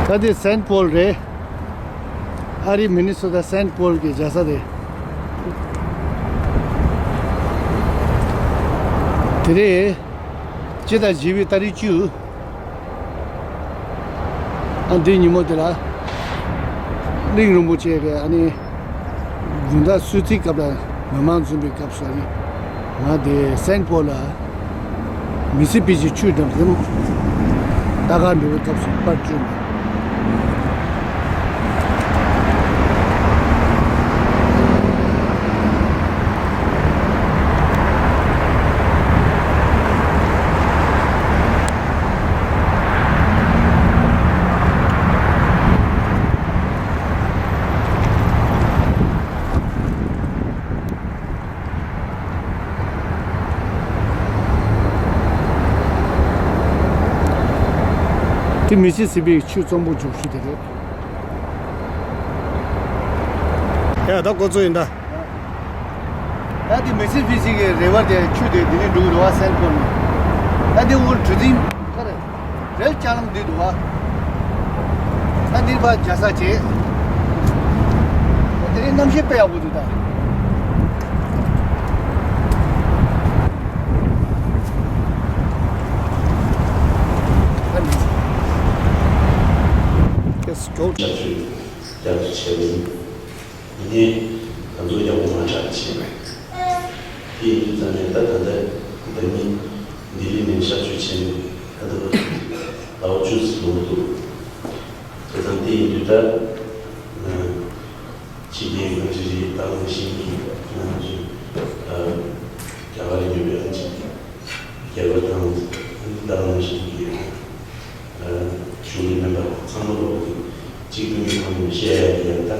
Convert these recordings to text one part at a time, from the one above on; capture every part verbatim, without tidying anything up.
ད་དེ་སེན་པོལ་རེད། ཨ་རི་མི་ནི་སོ་ཊ་སེན་པོལ་གྱི་རྒྱལ་ས་རེད། དེ་རེད། སྤྱི་ཟླ་བཞི་པའི་ཏ་རིག་བཅུ། ཨ་འདི་ཉིན་མོ་དེ་ལ་གླིང་རིན་པོ་ཆེ་གི་ཨ་ནི་དགུང་ཟླ་གསོལ་ཚིགས་སྐབས་ལ་མི་མང་འཛོམས་པའི་སྐབས་སུ་ཨ་ནི་ང་དེ་སེན་པོལ་ལ་མི་སི་པི་ཇི་ཆུ་འགྲམ་ཟིན་ལྟ་ག་འགྲོ་བའི་སྐབས་སུ་པར་བསྐྲུན། དེ་མི་སི་སི་པི་ཆུ་གཙང་པོ་རྒྱུག་ཆུ་དེ་རེད། ཡ་ད་འགོ་ཚུགས་ཡིན་ད། ད་དེ་མི་སི་སི་པི་ཇི་གི་རི་ཝར་དེ་ཆུ་དེ་དེ་ནས་འགྲོ་གི་རེད་བ། སེན་པོལ་ནས། ད་དེ་འུར་གྲུ་འཛིན་ག་རེ་རེལ་ལྕགས་ལམ་འདི་འདུག་བ། ད་འདིར་ཕར་རྒྱག་ས་བྱས། ད་དེ་རིང་གནམ་གཤིས་དཔེ་ཡག་པོ་འདུག་ད། Let's go. བྱ་སྤྱོད་རྒྱབ་ཏུ་བྱས་པ་ཡིན། ཡིན་ནའི་ང་ཚོ་ཡག་པོ་མ་ཆགས་བྱས་མེད། དེ་ཡིན་དུས་ཙམ་ནས་ད་ད་ལྟ་ཟླ་ཉིན་ལྡི་ལི་ནས་གཤག་བཅོས་བྱས་ནས་ད་ལྟ་བར་དུ་ཟླ་བ་བཅུ་ཙམ་ལོངས་འདུག་བྱས་ཙང་དེ་ཡིན་དུས་ད་ཕྱི་རྒྱལ་གྱི་རིགས་རིགས་ད་ག་ནང་བཞིན་གྱི་ང་ཚོའི་རྒྱ་གར་ཡོད་པའི་ཨ་ཅིག་རྒྱལ་བ་དང་ད་ག་ནང་བཞིན་གྱི་གཞུང་གི་མེམ་བར་ཚང་མ་ལོག་གི་གཅིག་མཐུན་གྱི་ཐོག་ནས་བཤད་ཡ་དེ་ཡང་ད།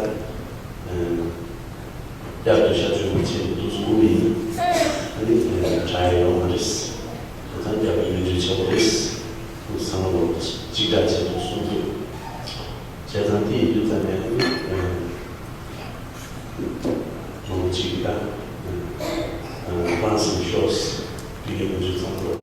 བསྐྱར་དུ་གཤག་བཅོས་མ་བྱས་པ་འདུག་སེ་སྒུག་ནས་ཡིན། ཨ་ནི་དྲག་ཡ་ཡོང་མ་རེད། དེ་ཙང་བསྐྱར་དུ་བེད་སྤྱོད་བྱེད་དགོས་རེད། ཚང་མ་ལོག་གཅིག་སྒྲ་བྱེད་དུ་གསུངས་འདུག་བྱས་ཙང་དེ་ཡིན་དུས་ཙམ་ནས་ཨ་ནི་ལོ་གཅིག་གི་ད་ལྷག་བསམ་ཤོག་དེ་གའི་བེད་སྤྱོད་ཚང་མ་ལོག